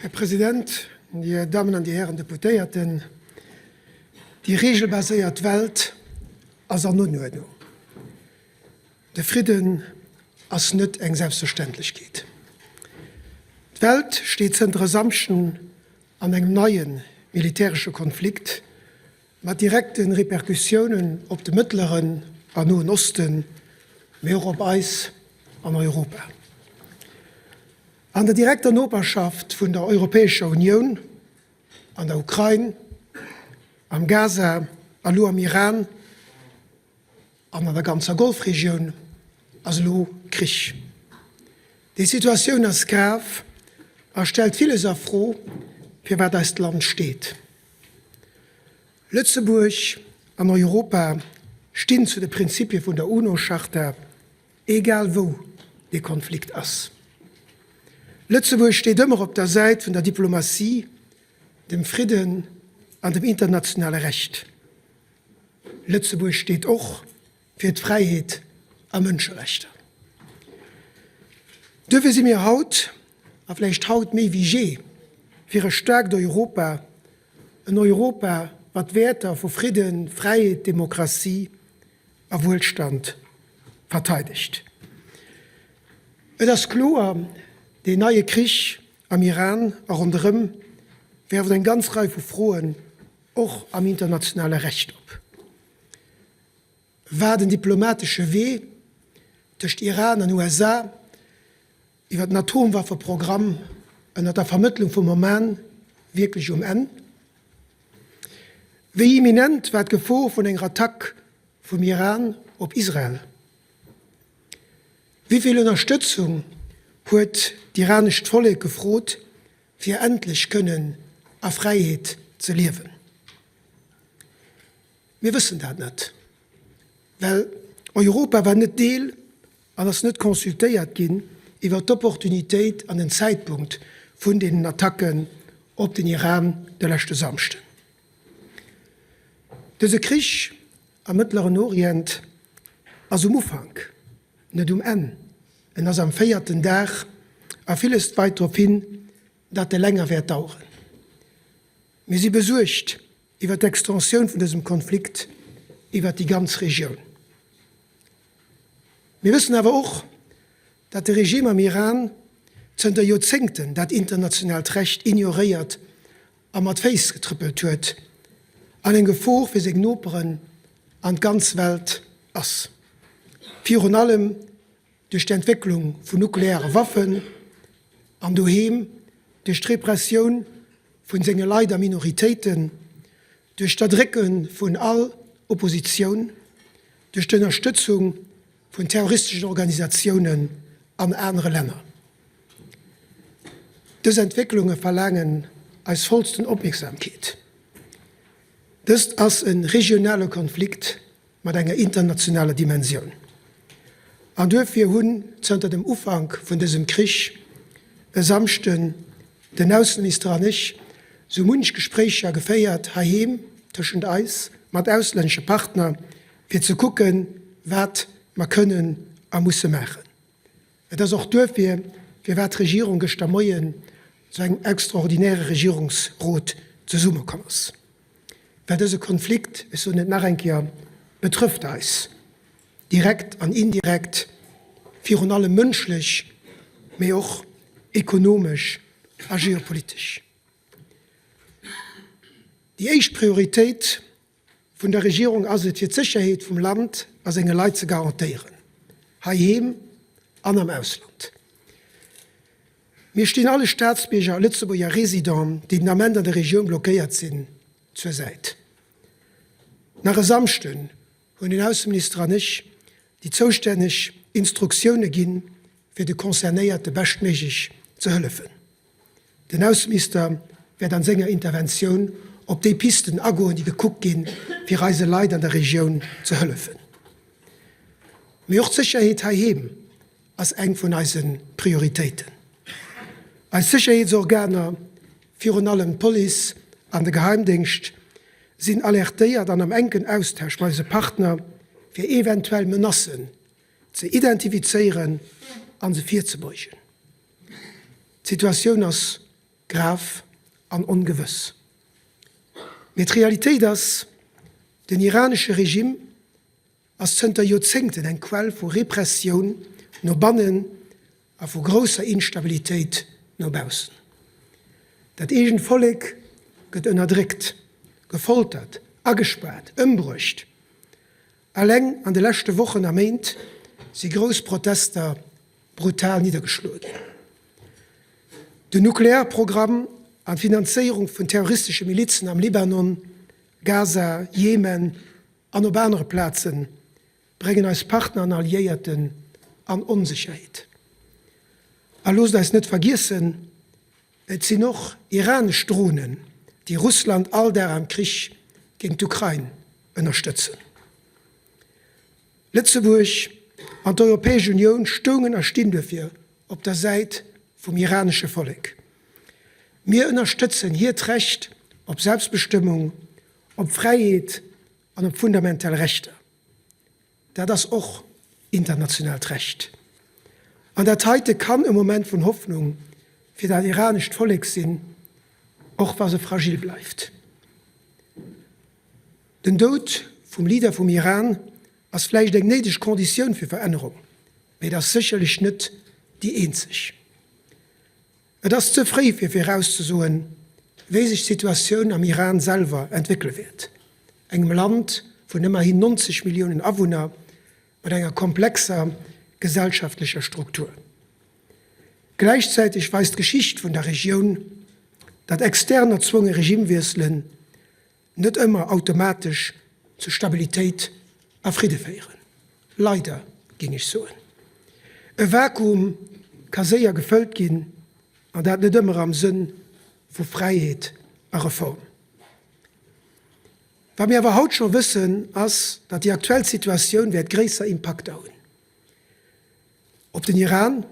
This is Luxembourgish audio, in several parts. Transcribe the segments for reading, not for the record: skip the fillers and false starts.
Här President, Dir Dammen an Dir Hären Deputéierten, déi regelbaséiert Welt ass an Onuerdnung. De Fridden ass net eng Selbstverständlechkeet. D'Welt steet zënter e Samschden an engem neie militäresche Konflikt mat direkte Repercussiounen op de Mëttleren an Noen Osten, mee och op eis an Europa. An der direkter Noperschaft vun der Europäescher Unioun, an der Ukrain, am Gaza a lo am Iran an an der ganzer Golfregioun ass elo Krich. Déi Situatioun ass grav a stellt villes a Fro, fir wat eist Land steet. Lëtzebuerg an Europa stinn zu de Prinzipie vun der UNO-Charta, egal wou dee Konflikt ass. Lëtzebuerg steet ëmmer op der Säit vun der Diplomatie, dem Fridden an dem internationale Recht. Lëtzebuerg steet och fir d'Fräiheet a Mënscherechter. Duerfir si mir haut, a vläicht haut méi wéi jee, fir e staarkt Europa, En Europa, wat d'Wäerter vu Fridden, Fräiheet, Demokratie a Wuelstand verteidegt. Et ass kloer, deen neie Krich am Iran a ronderëm werft eng ganz Rei vu Froen, och am internationale Recht op. War den diplomatesche Wee tëscht Iran an USA iwwer den Atomwaffeprogramm ënner der Vermëttlung vum Oman wierklech um Enn? Wéi imminent war d'Gefor vun enger Attack vum Iran op Israel? Wéi vill Ënnerstëtzung huet d'iranescht Vollek gefrot, fir endlech kënnen a Fräiheet ze liewen? Mir wëssen dat net, well Europa war net Deel an ass net consultéiert ginn iwwer d'Opportunitéit an den Zäitpunkt vun deenen Attacken op den Iran de leschte Samschden. Dëse Krich am Mëttleren Orient ass um Ufank, net um Enn. En ass am véierten Dag a villes deit drop hin, datt e länger wäert daueren. Mir si besuergt iwwer d'Extensioun vun dësem Konflikt iwwer déi ganz Regioun. Mir wëssen awer och, datt de Regime am Iran zënter Joerzéngten dat internationaalt Recht ignoréiert a mat Féiss getrëppelt huet an eng Gefor fir seng Noperen an d'ganz Welt ass, virun allem duerch d'Entwécklung vun nukleare Waffen an doheem duerch d'Repressioun vun senge Leit a Minoritéiten, duerch d'Erdrécke vun all Oppositioun, duerch d'Ënnerstëtzung vun terroristeschen Organisatiounen an anere Länner. Dës Entwécklunge verlaangen eis vollsten Opmierksamkeet. Dëst ass e regionale Konflikt mat enger internationaler Dimensioun. An duerfir hunn zënter dem Ufank vun dësem Krich e Samschden den Ausseminister an ech sou munch Gespréicher geféiert heiheem tëschent eis, mat auslännesche Partner, fir ze kucken, wat mer kënnen a musse maachen. Et ass och duerfir, firwat d'Regierung gëschter Moien zu engem extraordinäre Regierungsrot zesummekomm ass. Well dëse Konflikt, ech soen et nach eng Kéier, betrëfft eis direkt an indirekt, virun allem mënschlech, mee och ekonomesch a geopolitesch. Déi éischt Prioritéit vun der Regierung ass et, fir d'Sécherheet vum Land a senge Leit ze garantéieren, heiheem an am Ausland. Mir stinn alle Staatsbierger a Lëtzebuerger Résidenten, déi den Ament an der Regioun blockéiert sinn, zur Säit. Nach e Samschden hunn den Ausseminister an ech déi zoustänneg Instruktioune ginn, fir de Concernéierte beschtméiglech ze hëllefen. Den Ausseminister wäert an senger Interventioun op déi Pisten agoen, déi gekuckt ginn, fir eise Leit an der Regioun ze hëllefen. Mee och d'Sécherheet heiheem ass eng vun eise Prioritéiten. Eis Sécherheetsorganer, virun allem d'Police an de Geheimdéngscht, sinn alertéiert an am enken Austausch mat eise Partner, fir eventuell Menacen ze identifizéieren a se virzebeugen. D'Situatioun ass. Grav an ongewëss. Mee d'Realitéit ass, Den iranesche Regime ass zënter Joerzéngten eng Quell vu Repressioun no bannen a vu grousser Instabilitéit no baussen. Dat eegent Vollek gëtt ënnerdréckt, gefoltert, agespaart, ëmbruecht. Alleng an de leschte Wochen a Méint si grouss Protester brutal niddergeschloe ginn. Den Nuklearprogramm an d'Finanzéierung vun terroristesche Milizen am Libanon, Gaza, Jemen an op anere Plaze bréngen eis Partner an Alliéierten an Onsécherheet. A loosst eis net vergiessen, Et sinn och iranesch Dronen, déi Russland all Dag am Krich géint d'Ukrain ënnerstëtzen. Lëtzebuerg an d'Europäesch Unioun stoungen a stinn duerfir op der Säit vum iranesche Vollek. Mir ënnerstëtzen hiert Recht op Selbstbestëmmung, op Fräiheet an op fundamental Rechter. Dat ass och internationaalt Recht. An dat heite kann e Moment vun Hoffnung fir dat iranescht Vollek sinn, och wa se fragil bleift. Den Doud vum Leader vum Iran ass vläicht eng néideg Conditioun fir Verännerung, mee et ass sécherlech net déi eenzeg. Et ass ze fréi fir virauszesoen, wéi sech d'Situatioun am Iran selwer entwéckele wäert, engem Land vun ëmmerhin 90 Milliounen Awunner mat enger komplexer gesellschaftlecher Struktur. Gläichzäiteg weist d'Geschicht vun der Regioun, datt extern erzwonge Regimewiesselen net ëmmer automatesch zu Stabilitéit a Fridde féieren. Leider, géing ech soen. E Vakuum ka séier gefëllt ginn, an dat net ëmmer am Sënn vu Fräiheet a Reform. Wat mir awer haut scho wëssen, ass, datt déi aktuell Situatioun wäert gréisser Impakter hunn op den Iran,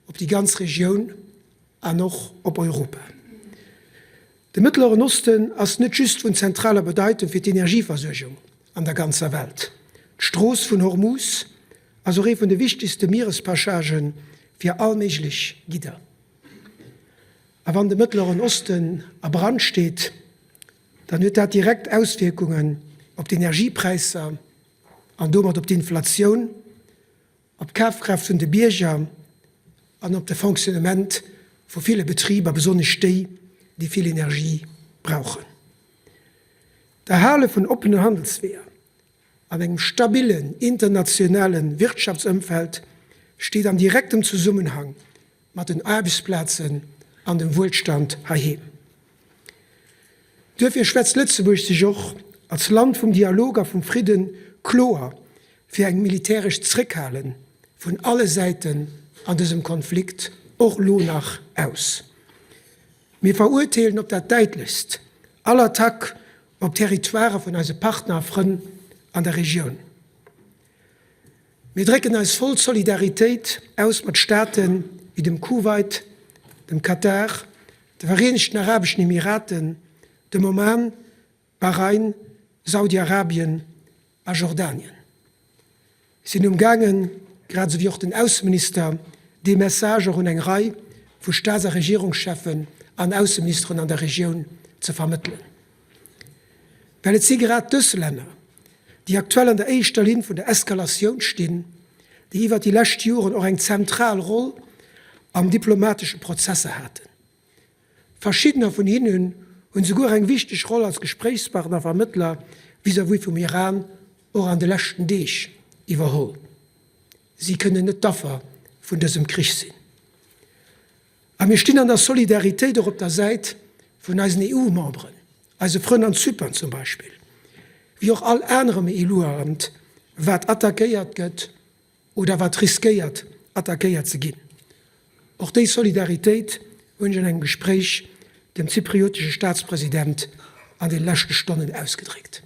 op déi ganz Regioun an och op Europa. De Mëttleren Osten ass net just vun zentraler Bedeitung fir d'Energieversuergung an der ganzer Welt. D'Strooss vun Hormuz ass och ee vun de wichtegste Mierespassagen fir all méiglech Gidder. A wann de Mëttleren Osten a Brand steet, dann huet dat direkt Auswierkungen op d'Energiepräisser an domat op d'Inflatioun, op d'Kafkraaft vun de Bierger an op de Fonctionnement vu ville Betriber, besonnesch déi, déi vill Energie brauchen. D'Erhale vun oppenen Handelsweeër an engem stabillen internationale Wirtschaftsëmfeld steet an direktem Zesummenhang mat den Aarbechtsplazen an dem Wuelstand heiheem. Duerfir schwätzt Lëtzebuerg sech och als Land vum Dialog a vum Fridden kloer fir eng militäresch Zréckhale vun alle Säiten an dësem Konflikt och lo nach aus. Mir verurteelen op dat däitlechst all Attack op Territoirë vun eise Partner a Frënn an der Regioun. Mir drécken eis voll Solidaritéit aus mat Staate wéi dem Kuwait, dem Katar, de Vereenegten Arabeschen Emiraten, dem Oman, Bahrain, Saudi-Arabien a Jordanien. Sinn umgaangen, grad esou wéi och den Ausseminister, dee Message och un eng Rei vu Staats a Regierungscheffen an Ausseministeren an der Regioun ze vermëttelen. Well et si grad dës Länner, déi aktuell an der éischter Linn vun der Eskalatioun stinn, déi iwwert déi lescht Joren och eng zentral Roll an diplomatesche Prozesser haten. Verschiddener vun hinnen hunn souguer eng wichteg Roll als Gespréichspartner a Vermëttler vis-à-vis vum Iran och an de leschten Deeg iwwerholl. Si kënnen net d'Affer vun dësem Krich sinn. A mir stinn an der Solidaritéit och op der Säit vun eisen EU-Memberen, eise Frënn an Zypern zum Beispill, wéi och all anerem EU-Land, wat attackéiert gëtt oder wat riskéiert, attackéiert ze ginn. Och déi Solidaritéit hunn ech an engem Gespréich dem zypriotesche Staatspresident an de leschte Stonnen ausgedréckt.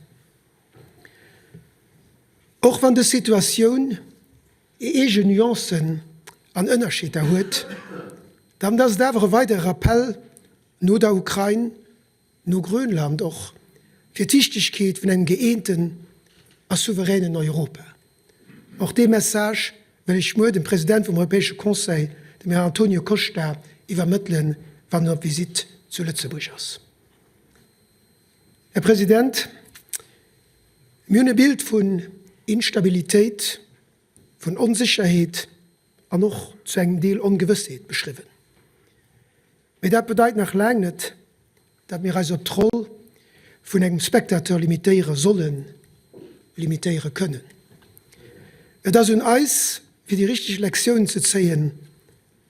Och wann dës Situatioun hir eegen Nuancen an Ënnerscheeder huet, dann ass et awer e weidere Rappell, no der Ukrain, no Grönland och, fir d'Wichtegkeet vun engem gëeenten a souveränen Europa. Och dee Message wëll ech muer dem President vum Europäesche Conseil, dem Här Antonio Costa, iwwermëttelen, wann en op Visitt zu Lëtzebuerg ass. Här President, mir hunn e Bild vun Instabilitéit, vun Onsécherheet an och zu engem Deel Ongewëssheet beschriwwen. Mee dat bedeit nach laang net, datt mir eis op d'Roll vun engem Spectateur limitéiere sollen, limitéiere kënnen. Et ass un eis, fir déi richteg Lektiounen ze zéien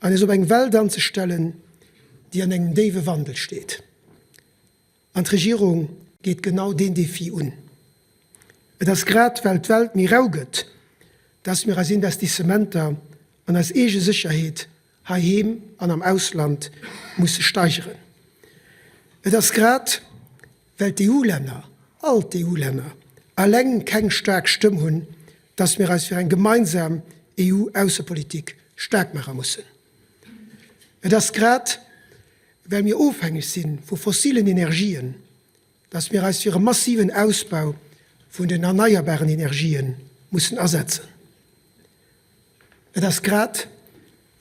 an eis op eng Welt anzestellen, déi an engem déiwe Wandel steet. An d'Regierung geet genau deen Defi un. Et ass grad well d'Welt méi rau gëtt, dass mir eis Investissementer an eis eege Sécherheet heiheem an am Ausland musse steigeren. Et ass grad well d'EU-Länner, all d'EU-Länner, alleng keng staark Stëmm hunn, dass mir eis fir eng gemeinsam EU-Aussepolitik staark maache mussen. Et ass grad well mir ofhängeg si vu fossilen Energien, dass mir eis fir e massiven Ausbau vun den erneierbaren Energië mussen asetzen. Et ass grad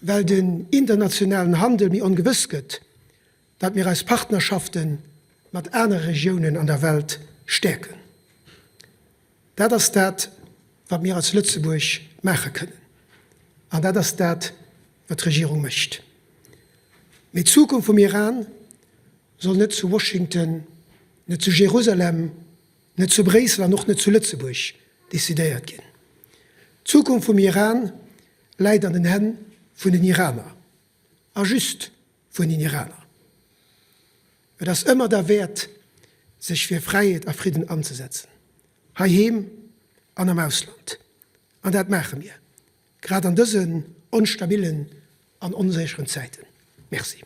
well den internationalen Handel méi ongewëss gëtt, datt mir eis Partnerschafte mat anere Regiounen an der Welt stäerken. Dat ass dat, wat mir als Lëtzebuerg maache kënnen. An dat ass dat, wat d'Regierung mécht. Mee d'Zukunft vum Iran soll net zu Washington, net zu Jerusalem, net zu Bréissel an och net zu Lëtzebuerg decidéiert ginn. D'Zukunft vum Iran läit an den Hänn vun den Iraner a just vun den Iraner. Et ass ëmmer derwäert, sech fir Fräiheet a Fridden anzesetzen, heiheem an am Ausland. An dat maache mir, grad an dësen onstabillen an onsécheren Zäiten. Merci.